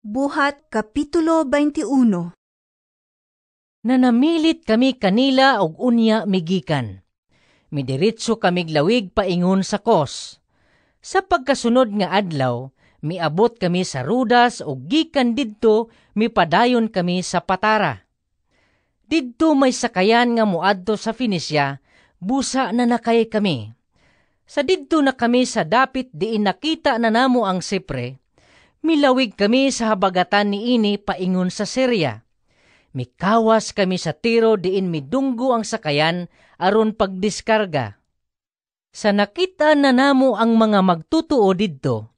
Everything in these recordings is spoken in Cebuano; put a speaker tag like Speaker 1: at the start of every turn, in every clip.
Speaker 1: Buhat Kapitulo 21.
Speaker 2: Nanamilit kami kanila og unya migikan. Midiretso kamig lawig paingon sa Kos. Sa pagkasunod nga adlaw, miabot kami sa Rodas ug gikan didto mipadayon kami sa Patara. Didto may sakayan nga moadto sa Fenicia, busa na nakay kami. Sa didto na kami sa dapit diin nakita na namo ang Sipre, milawig kami sa habagatan niini paingon sa Syria. Mikawas kami sa Tiro diin midunggo ang sakayan aron pagdiskarga. Sa nakita na namo ang mga magtutuo didto,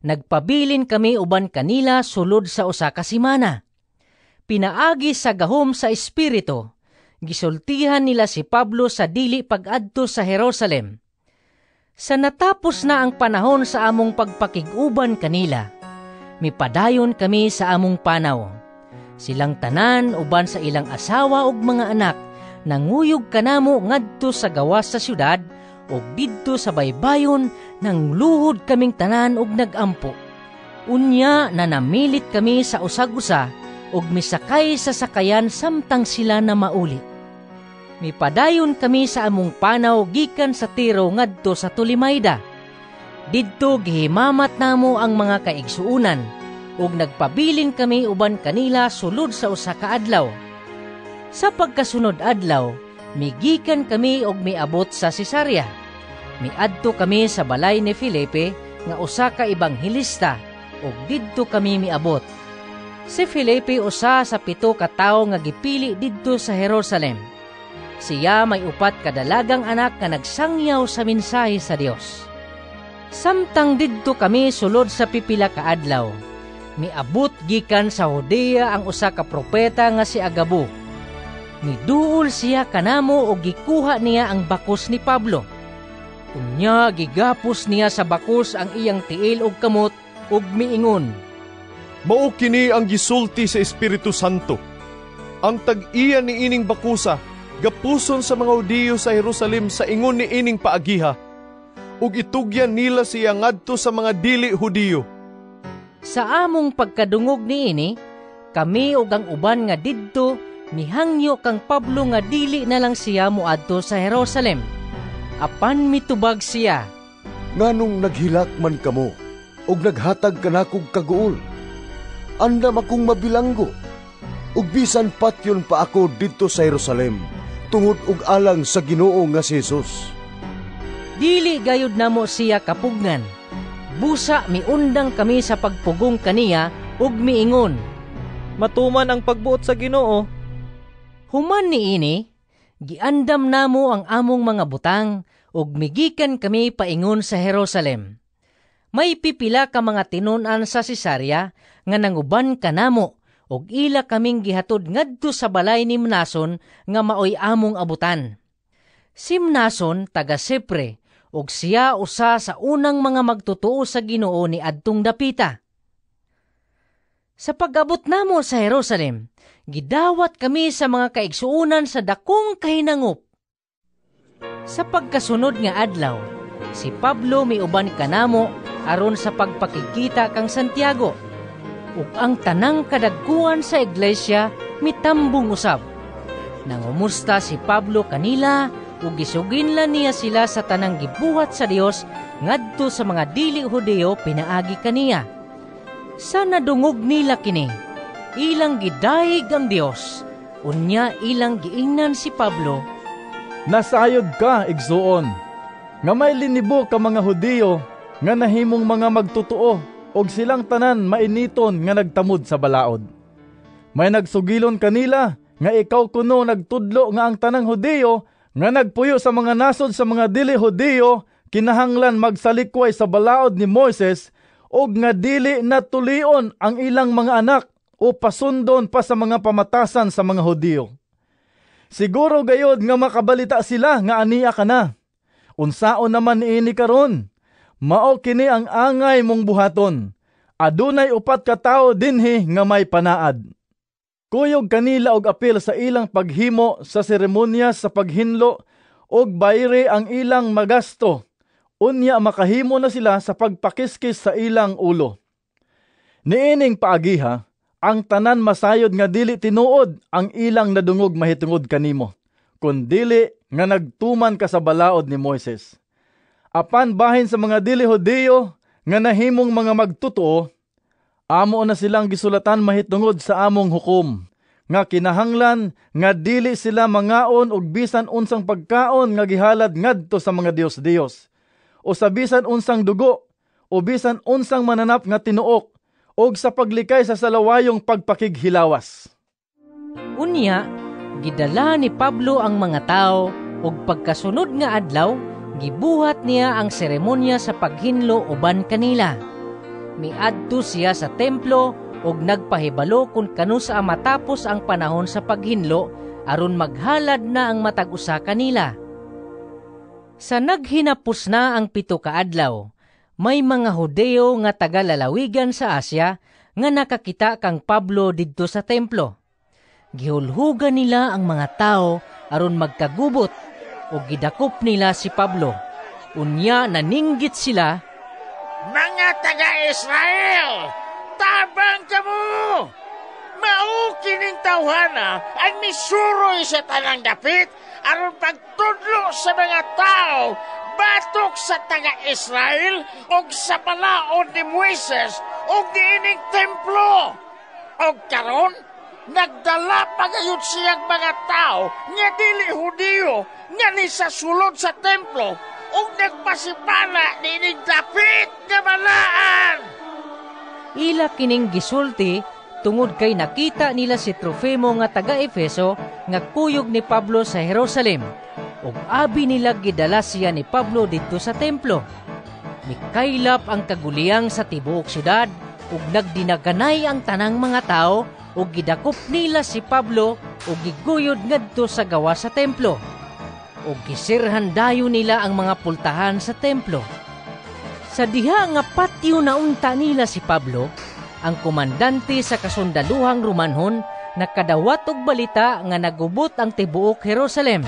Speaker 2: nagpabilin kami uban kanila sulod sa usa ka semana. Pinaagi sa gahom sa Espiritu, gisultihan nila si Pablo sa dili pag-adto sa Jerusalem. Sa natapos na ang panahon sa among pagpakig-uban kanila, mipadayon kami sa among panaw. Silang tanan uban sa ilang asawa ug mga anak, nanguyog kanamo ngadto sa gawas sa syudad ug didto sa baybayon nangluhod kaming tanan ug nagampo. Unya nanamilit kami sa usag-usa ug misakay sa sakayan samtang sila na mauli. Mipadayon kami sa among panaw gikan sa Tiro ngadto sa Tolemaida. Didto gihimamat namo ang mga kaigsuonan ug nagpabilin kami uban kanila sulod sa usa ka adlaw. Sa pagkasunod adlaw, migikan kami og miabot sa Cesarea. Miadto kami sa balay ni Felipe nga usa ka ebanghelista ug didto kami miabot. Si Felipe usa sa 7 ka tawo nga gipili didto sa Jerusalem. Siya may 4 ka dalagang anak nga nagsangyaw sa mensahe sa Dios. Samtang didto kami sulod sa pipila ka adlaw, miabot gikan sa Judea ang usa ka propeta nga si Agabo. Miduol siya kanamo og gikuha niya ang bakos ni Pablo. Unya gigapos niya sa bakos ang iyang tiil og kamot ug miingon,
Speaker 3: "Mao kini ang gisulti sa Espiritu Santo. Ang tag-iya niining bakusa gapuson sa mga Hudiyo sa Jerusalem sa ingon niining paagiha, ug itugyan nila siya ngadto sa mga dili Hudiyo."
Speaker 2: Sa among pagkadungog niini, kami ug ang uban nga didto mihangyo kang Pablo nga dili na lang siya moadto sa Jerusalem. Apan mitubag siya,
Speaker 4: "Nganong naghilak man kamo ug naghatag kanakog kaguol? Andam akong mabilanggo, ug bisan patyon pa ako didto sa Jerusalem tungod og alang sa Ginoo nga si Jesus."
Speaker 2: Dili gayud namo siya kapugnan. Busa miundang kami sa pagpugong kaniya ug miingon,
Speaker 5: "Matuman ang pagbuot sa Ginoo."
Speaker 2: Human niini, giandam namo ang among mga butang ug migikan kami paingon sa Jerusalem. May pipila ka mga tinun-an sa Cesarea nga nanguban kanamo ug ila kaming gihatod ngadto sa balay ni Mnason nga maoy among abutan. Si Mnason taga Sipre ug siya usa sa unang mga magtotoo sa Ginoo ni adtong dapita. Sa pag-abot namo sa Jerusalem, gidawat kami sa mga kaigsuonan sa dakong kahinangop. Sa pagkasunod nga adlaw, si Pablo miuban kanamo aron sa pagpakigkita kang Santiago, ug ang tanang kadagkuan sa iglesia mitambong usab. Nangumusta si Pablo kanila ug gisuginlan niya sila sa tanang gibuhat sa Dios ngadto sa mga dili Hudiyo pinaagi kaniya. Sa nadungog nila kini, ilang gidayeg ang Dios. Unya ilang giingnan si Pablo,
Speaker 6: "Nasayod ka, igsuon, nga may linibo ka mga Hudiyo nga nahimong mga magtotoo og silang tanan mainiton nga nagtamod sa balaod. May nagsugilon kanila nga ikaw kuno nagtudlo nga ang tanang Hudiyo nga nagpuyo sa mga nasod sa mga dili Hudiyo kinahanglan magsalikway sa balaod ni Moises og nga dili natulion ang ilang mga anak o pasundon pa sa mga pamatasan sa mga Hudiyo. Siguro gayod nga makabalita sila nga ania ka na. Unsaon naman niini karon? Mao kini ang angay mong buhaton. Adunay 4 ka tawo dinhi nga may panaad. Kuyog kanila og apil sa ilang paghimo sa seremonya sa paghinlo og bayre ang ilang magasto. Unya makahimo na sila sa pagpakiskis sa ilang ulo. Niining paagiha, ang tanan masayod nga dili tinuod ang ilang nadungog mahitungod kanimo, kun dili nga nagtuman ka sa balaod ni Moises. Apan bahin sa mga dili Hudiyo nga nahimong mga magtotoo, amo na silang gisulatan mahitungod sa among hukom, nga kinahanglan nga dili sila mangaon og bisan unsang pagkaon nga gihalad ngadto sa mga dios-dios, o sa bisan unsang dugo, o bisan unsang mananap nga tinuok, og sa paglikay sa salawayong pagpakighilawas.
Speaker 2: Unya, gidala ni Pablo ang mga tawo ug pagkasunod nga adlaw, gibuhat niya ang seremonya sa paghinlo uban kanila. Miadto siya sa templo ug nagpahibalo kung kanusa matapos ang panahon sa paghinlo aron maghalad na ang matag usa kanila. Sa naghinapos na ang 7 ka adlaw, may mga Hudeo nga taga-lalawigan sa Asia nga nakakita kang Pablo didto sa templo. Gihulhugan nila ang mga tao aron magkagubot ug gidakop nila si Pablo. Unya naninggit sila,
Speaker 7: "Mga taga-Israel, tabang kamo! Mao kining tawhana ang misuroy sa tanang dapit aron pagtudlo sa mga tao batok sa taga-Israel og sa balaod ni Moises og niining templo. Og karon nagdala pagayod siyang mga tao nga dili Hudiyo nga ni sa sulod sa templo ug nagpasipana niining dapit nga balaan."
Speaker 2: Ila kining gisulti tungod kay nakita nila si Trofimo nga taga-Efeso nga kuyog ni Pablo sa Jerusalem, ug abi nila gidala siya ni Pablo didto sa templo. Mikaylap ang kaguliyang sa tibuok syudad ug nagdinaganay ang tanang mga tao ug gidakop nila si Pablo ug giguyod ngadto sa gawas sa templo. Ug gisirhan dayon nila ang mga pultahan sa templo. Sa diha nga patio na unta nila si Pablo, ang komandante sa kasundaluhang Romanhon nakadawat og balita nga nagubot ang tibuok Jerusalem.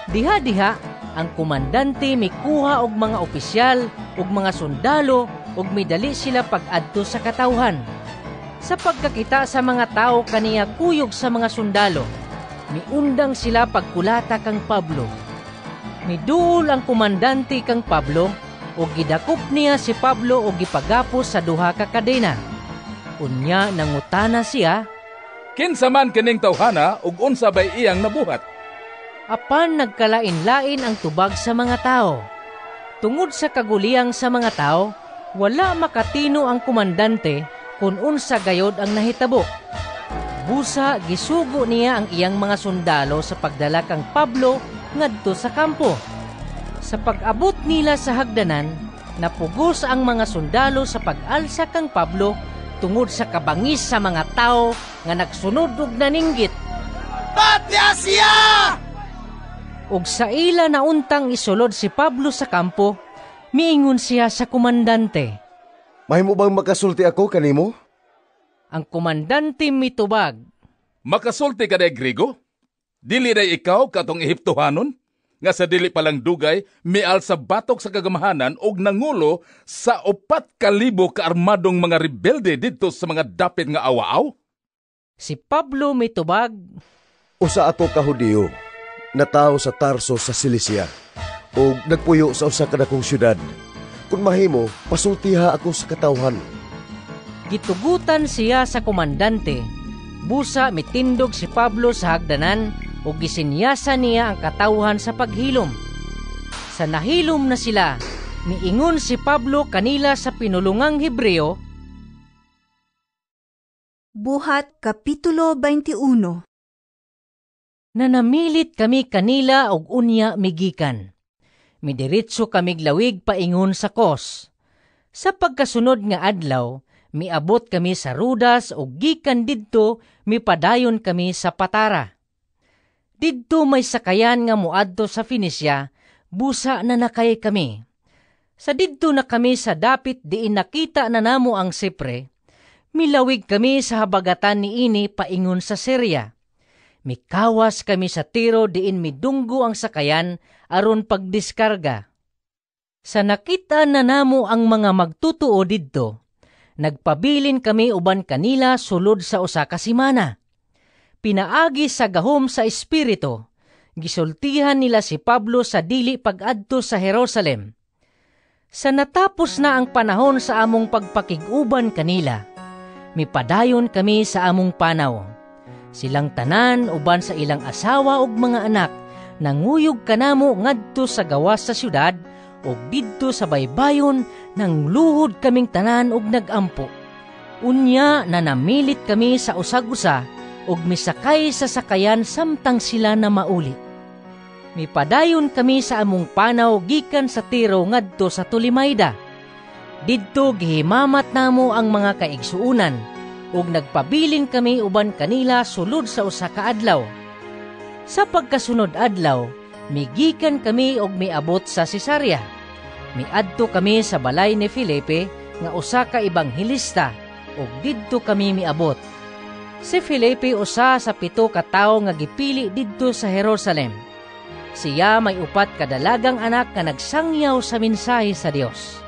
Speaker 2: Diha-diha, ang komandante mikuha og mga opisyal ug mga sundalo ug midali sila pag-adto sa katawhan. Sa pagkakita sa mga tao kaniya kuyog sa mga sundalo, miundang sila pagkulata kang Pablo. Miduol ang komandante kang Pablo ug gidakop niya si Pablo ug gipagapos sa 2 ka kadena. Unya nangutana siya,
Speaker 8: "Kinsa man kining tawhana ug unsa bay iyang nabuhat?"
Speaker 2: Apan nagkalain-lain ang tubag sa mga tao. Tungod sa kaguliyang sa mga tao, wala makatino ang komandante kung unsa gayod ang nahitabo. Busa gisugo niya ang iyang mga sundalo sa pagdala kang Pablo ngadto sa kampo. Sa pag-abot nila sa hagdanan, napugos ang mga sundalo sa pag-alsa kang Pablo tungod sa kabangis sa mga tao nga nagsunod og naninggit,
Speaker 7: "Patya siya!"
Speaker 2: Og sa ila nauntang isulod si Pablo sa kampo, miingon siya sa komandante,
Speaker 4: "Mahimo bang makasulti ako kanimo?"
Speaker 2: Ang komandante mitubag,
Speaker 8: "Makasulti ka day Griego? Dili day ikaw katong Ehiptohanon nga sa dili palang dugay mial sa batok sa kagamahanan og nangulo sa 4,000 ka armadong mga rebelde didto sa mga dapit nga awaaw?"
Speaker 2: Si Pablo mitubag,
Speaker 4: "Usa ako ka Hudiyo, natawo sa Tarso sa Cilicia, ug nagpuyo sa usa ka dakong syudad. Kun mahimo, pasultiha ako sa katawhan."
Speaker 2: Gitugutan siya sa komandante. Busa mitindog si Pablo sa hagdanan ug gisinyasan niya ang katawhan sa paghilom. Sa nahilom na sila, miingon si Pablo kanila sa pinulungang Hebreo.
Speaker 1: Buhat Kapitulo 21.
Speaker 2: Nanamilit kami kanila og unya migikan. Midiretso kamig lawig paingon sa Kos. Sa pagkasunod nga adlaw, miabot kami sa Rodas ug gikan didto mipadayon kami sa Patara. Didto may sakayan nga moadto sa Phoenicia, busa na nakay kami. Sa didto na kami sa dapit diin nakita na namo ang Sipre, milawig kami sa habagatan niini paingon sa Syria. Mikawas kami sa Tiro diin midunggo ang sakayan aron pagdiskarga. Sa nakita na namo ang mga magtutuo didto, Nagpabilin kami uban kanila sulod sa usa ka semana. Pinaagi sa gahom sa Espiritu, gisultihan nila si Pablo sa dili pag-adto sa Jerusalem. Sa natapos na ang panahon sa among pagpakig-uban kanila, mipadayon kami sa among panaw. Silang tanan uban sa ilang asawa ug mga anak nanguyog kanamo ngadto sa gawas sa syudad ug didto sa baybayon nangluhod kaming tanan ug nagampo. Unya na namilit kami sa usag-usa ug misakay sa sakayan samtang sila na mauli. Mipadayon kami sa among panaw gikan sa Tiro ngadto sa Tolemaida. Didto gihimamat namo ang mga kaigsuonan ug nagpabilin kami uban kanila sulod sa usa ka adlaw. Sa pagkasunod adlaw, migikan kami og miabot sa Cesarea. Miadto kami sa balay ni Felipe nga usa ka ebanghelista ug didto kami miabot. Si Felipe usa sa 7 ka tawo nga gipili didto sa Jerusalem. Siya may 4 ka dalagang anak nga nagsangyaw sa mensahe sa Dios.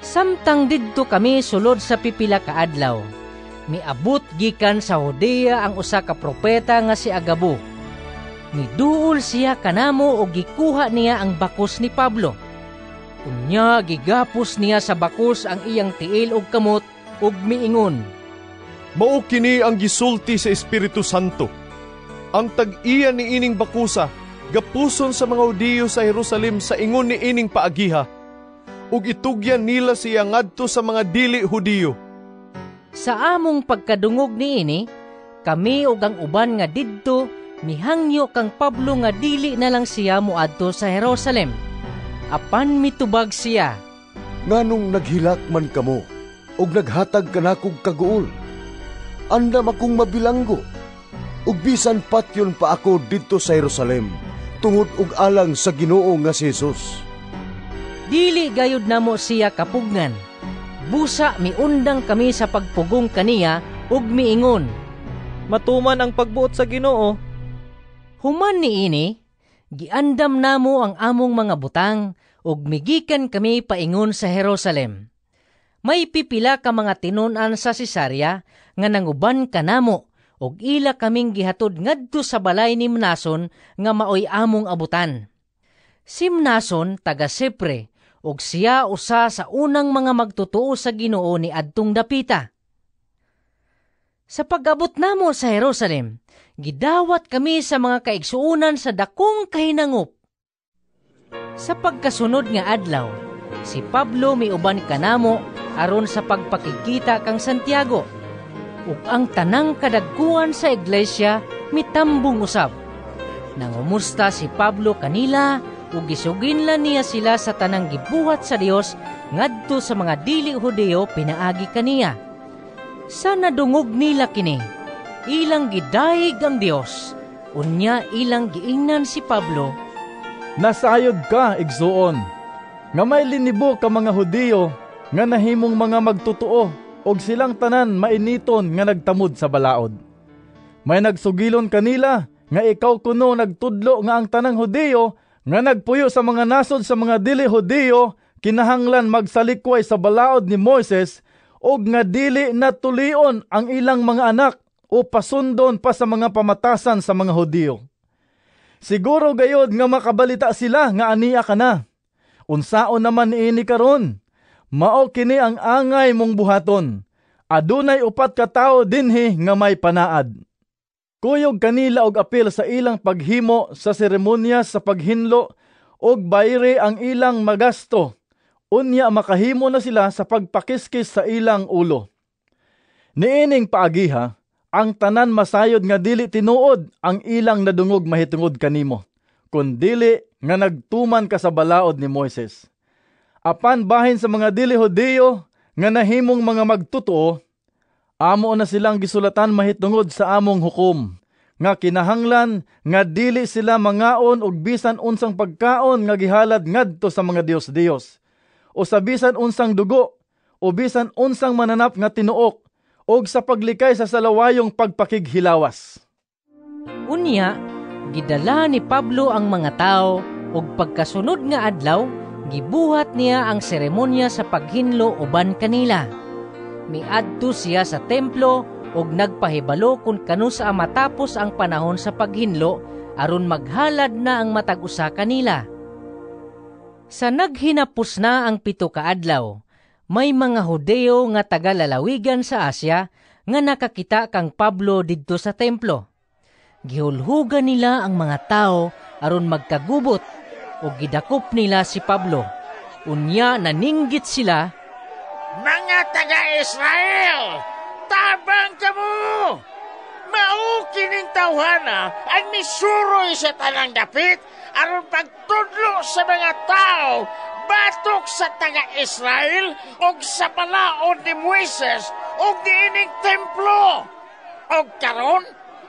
Speaker 2: Samtang didto kami sulod sa pipila ka adlaw, miabot gikan sa Judea ang usa ka propeta nga si Agabo. Miduol siya kanamo og gikuha niya ang bakos ni Pablo. Unya gigapos niya sa bakos ang iyang tiil og kamot ug miingon,
Speaker 3: "Mao kini ang gisulti sa Espiritu Santo. Ang tag-iya ni ining bakusa gapuson sa mga Hudiyo sa Jerusalem sa ingon ni ining paagiha, ug itugyan nila siya ngadto sa mga dili Hudiyo."
Speaker 2: Sa among pagkadungog niini, kami ug ang uban nga didto mihangyo kang Pablo nga dili na lang siya moadto sa Jerusalem. Apan mitubag siya,
Speaker 4: "Nganong naghilak man kamo ug naghatag kanakog kaguol? Andam akong mabilanggo, ug bisan patyon pa ako didto sa Jerusalem tungod og alang sa Ginoo nga si Jesus."
Speaker 2: Dili gayud namo siya kapugngan. Busa miundang kami sa pagpugong kaniya ug miingon,
Speaker 5: "Matuman ang pagbuot sa Ginoo."
Speaker 2: Human niini, giandam namo ang among mga butang ug migikan kami paingon sa Jerusalem. May pipila ka mga tinun-an sa Cesarea nga nanguban kanamo ug ila kaming gihatod ngadto sa balay ni Mnason nga maoy among abutan. Si Mnason taga Sipre ug siya usa sa unang mga magtotoo sa Ginoo ni adtong dapita. Sa pag-abot namo sa Jerusalem, gidawat kami sa mga kaigsuonan sa dakong kahinangop. Sa pagkasunod nga adlaw, si Pablo miuban kanamo aron sa pagpakigkita kang Santiago, ug ang tanang kadagkuan sa iglesia mitambong usab. Nangumusta si Pablo kanila ug gisuginlan niya sila sa tanang gibuhat sa Dios ngadto sa mga dili Hudiyo pinaagi kaniya. Sa nadungog nila kini, ilang gidayeg ang Dios. Unya ilang giingnan si Pablo,
Speaker 6: "Nasayod ka, igsuoon, nga may linibo ka mga Hudiyo nga nahimong mga magtotoo og silang tanan mainiton nga nagtamod sa balaod. May nagsugilon kanila nga ikaw kuno nagtudlo nga ang tanang Hudiyo nga nagpuyo sa mga nasod sa mga dili Hudiyo kinahanglan magsalikway sa balaod ni Moises og nga dili natulion ang ilang mga anak o pasundon pa sa mga pamatasan sa mga Hudiyo. Siguro gayod nga makabalita sila nga ania ka na. Unsaon naman niini karon? Mao kini ang angay mong buhaton. Adunay 4 ka tawo dinhi nga may panaad. Kuyog kanila og apil sa ilang paghimo sa seremonya sa paghinlo og bayre ang ilang magasto. Unya makahimo na sila sa pagpakiskis sa ilang ulo. Niining paagiha, ang tanan masayod nga dili tinuod ang ilang nadungog mahitungod kanimo, kun dili nga nagtuman ka sa balaod ni Moises. Apan bahin sa mga dili Hudiyo nga nahimong mga magtotoo, amo na silang gisulatan mahitungod sa among hukom, nga kinahanglan nga dili sila mangaon og bisan unsang pagkaon nga gihalad ngadto sa mga dios-dios, o sa bisan unsang dugo, o bisan unsang mananap nga tinuok, og sa paglikay sa salawayong pagpakighilawas."
Speaker 2: Unya, gidala ni Pablo ang mga tao, ug pagkasunod nga adlaw, gibuhat niya ang seremonya sa paghinlo uban kanila. Miadto siya sa templo ug nagpahibalo kung kanusa matapos ang panahon sa paghinlo aron maghalad na ang matag usa kanila. Sa naghinapos na ang 7 ka adlaw, may mga Hudeo nga taga-lalawigan sa Asia nga nakakita kang Pablo didto sa templo. Gihulhugan nila ang mga tao aron magkagubot ug gidakop nila si Pablo. Unya naninggit sila,
Speaker 7: "Mga taga-Israel, tabang kamo! Mao kining tawhana ang misuroy sa tanang dapit aron pagtudlo sa mga tao batok sa taga-Israel ug sa balaod ni Moises ug niining templo. Og karon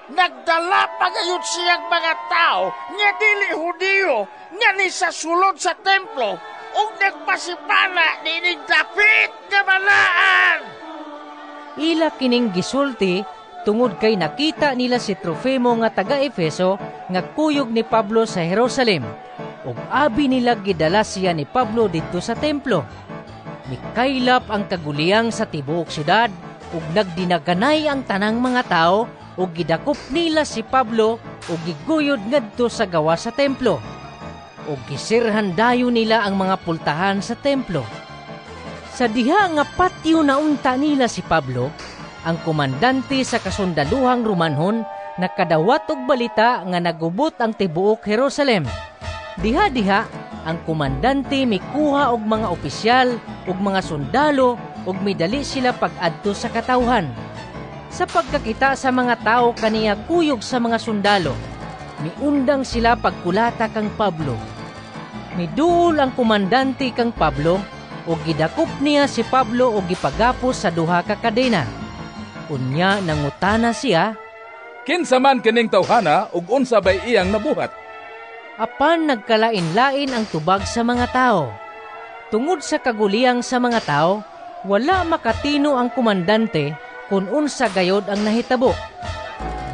Speaker 7: nagdala pagayod siyang mga tao nga dili Hudiyo nga ni sa sulod sa templo ug nagpasipana niining dapit nga balaan."
Speaker 2: Ila kining gisulti tungod kay nakita nila si Trofimo nga taga-Efeso nga kuyog ni Pablo sa Jerusalem, ug abi nila gidala siya ni Pablo didto sa templo. Mikaylap ang kaguliyang sa tibuok syudad ug nagdinaganay ang tanang mga tao ug gidakop nila si Pablo ug giguyod ngadto sa gawas sa templo. Ug gisirhan dayon nila ang mga pultahan sa templo. Sa diha nga patio na unta nila si Pablo, ang komandante sa kasundaluhang Romanhon nakadawat og balita nga nagubot ang tibuok Jerusalem. Diha-diha, ang komandante mikuha og mga opisyal ug mga sundalo ug midali sila pag-adto sa katawhan. Sa pagkakita sa mga tao kaniya kuyog sa mga sundalo, miundang sila pagkulata kang Pablo. Miduol ang komandante kang Pablo ug gidakop niya si Pablo ug gipagapos sa 2 ka kadena. Unya nangutana siya,
Speaker 8: "Kinsa man kining tawhana ug unsa bay iyang nabuhat?"
Speaker 2: Apan nagkalain-lain ang tubag sa mga tao. Tungod sa kaguliyang sa mga tao, wala makatino ang komandante kung unsa gayod ang nahitabo.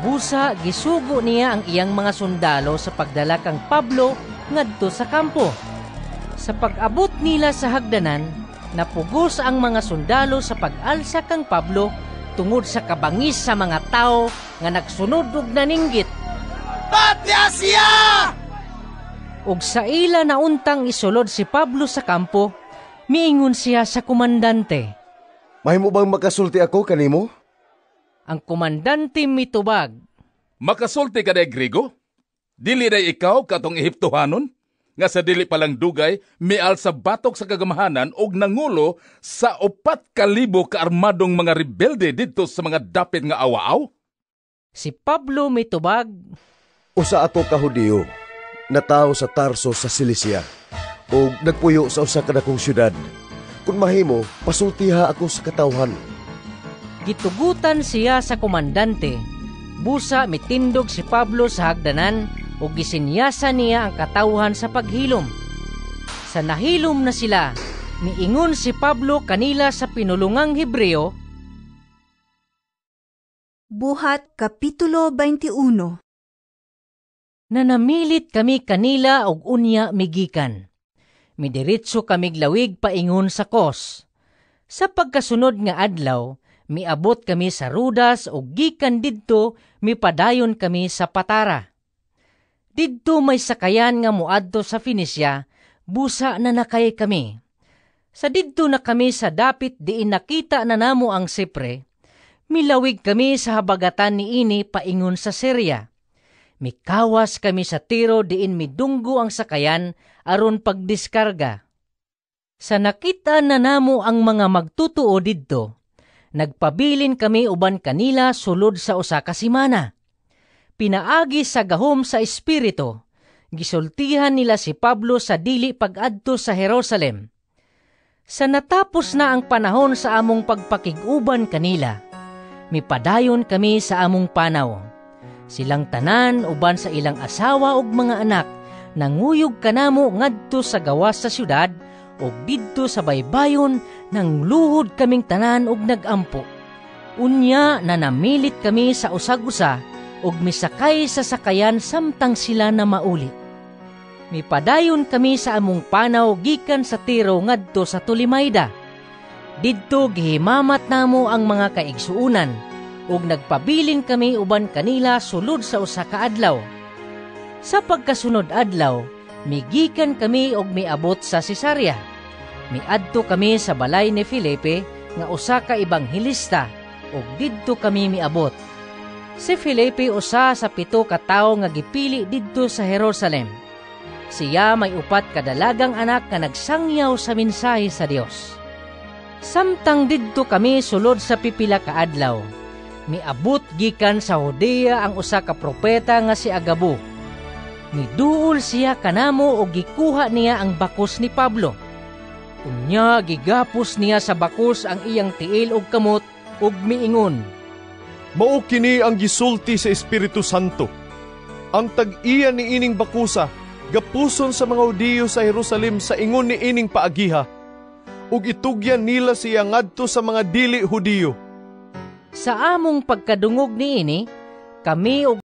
Speaker 2: Busa gisugo niya ang iyang mga sundalo sa pagdala kang Pablo ngadto sa kampo. Sa pag-abot nila sa hagdanan, napugos ang mga sundalo sa pag-alsa kang Pablo tungod sa kabangis sa mga tao nga nagsunod og naninggit,
Speaker 9: "Patya siya!"
Speaker 2: Ug sa ila nauntang isulod si Pablo sa kampo, miingon siya sa komandante,
Speaker 4: "Mahimo bang makasulti ako kanimo?"
Speaker 2: Ang komandante mitubag,
Speaker 8: "Makasulti ka day Griego? Dili day ikaw katong Ehiptohanon nga sa dili palang dugay mial sa batok sa kagamahanan og nangulo sa 4,000 ka armadong mga rebelde didto sa mga dapit nga awaaw?"
Speaker 2: Si Pablo mitubag,
Speaker 4: "Usa ako ka Hudiyo, natawo sa Tarso sa Cilicia, ug nagpuyo sa usa ka dakong syudad. Kung mahimo, pasultiha ako sa katawhan."
Speaker 2: Gitugutan siya sa komandante. Busa mitindog si Pablo sa hagdanan ug gisinyasan niya ang katawhan sa paghilom. Sa nahilom na sila, miingon si Pablo kanila sa pinulungang Hebreo.
Speaker 1: Buhat Kapitulo 21.
Speaker 2: Nanamilit kami kanila og unya migikan. Midiretso kamig lawig paingon sa Kos. Sa pagkasunod nga adlaw, miabot kami sa Rodas ug gikan didto mipadayon kami sa Patara. Didto may sakayan nga moadto sa Phoenicia, busa na nakay kami. Sa didto na kami sa dapit diin nakita na namo ang Sipre, milawig kami sa habagatan niini paingon sa Syria. Mikawas kami sa Tiro diin midunggo ang sakayan aron pagdiskarga. Sa nakita na namo ang mga magtutuo didto, nagpabilin kami uban kanila sulod sa usa ka semana. Pinaagi sa gahom sa Espiritu, gisultihan nila si Pablo sa dili pag-adto sa Jerusalem. Sa natapos na ang panahon sa among pagpakig-uban kanila, mipadayon kami sa among panaw. Silang tanan uban sa ilang asawa ug mga anak, nanguyog kanamo ngadto sa gawas sa syudad ug didto sa baybayon nang luhod kaming tanan ug nagampo. Unya nanamilit kami sa usag-usa ug misakay sa sakayan samtang sila na mauli. Mipadayon kami sa among panaw gikan sa Tiro ngadto sa Tolimaida. Didto gihimamat namo ang mga kaigsuonan ug nagpabilin kami uban kanila sulod sa usa ka adlaw. Sa pagkasunod adlaw, migikan kami og miabot sa Cesarea. Miadto kami sa balay ni Felipe nga usa ka ebanghelista ug didto kami miabot. Si Felipe usa sa 7 ka tawo nga gipili didto sa Jerusalem. Siya may 4 ka dalagang anak nga nagsangyaw sa mensahe sa Dios. Samtang didto kami sulod sa pipila ka adlaw, miabot gikan sa Judea ang usa ka propeta nga si Agabo. Miduol siya kanamo og gikuha niya ang bakos ni Pablo. Unya gigapos niya sa bakos ang iyang tiil ug kamot ug miingon,
Speaker 3: "Mao kini ang gisulti sa Espiritu Santo. Ang tag-iya niining bakusa gapuson sa mga Hudiyo sa Jerusalem sa ingon niining paagiha, ug itugyan nila siya ngadto sa mga dili Hudiyo."
Speaker 2: Sa among pagkadungog niini, kami og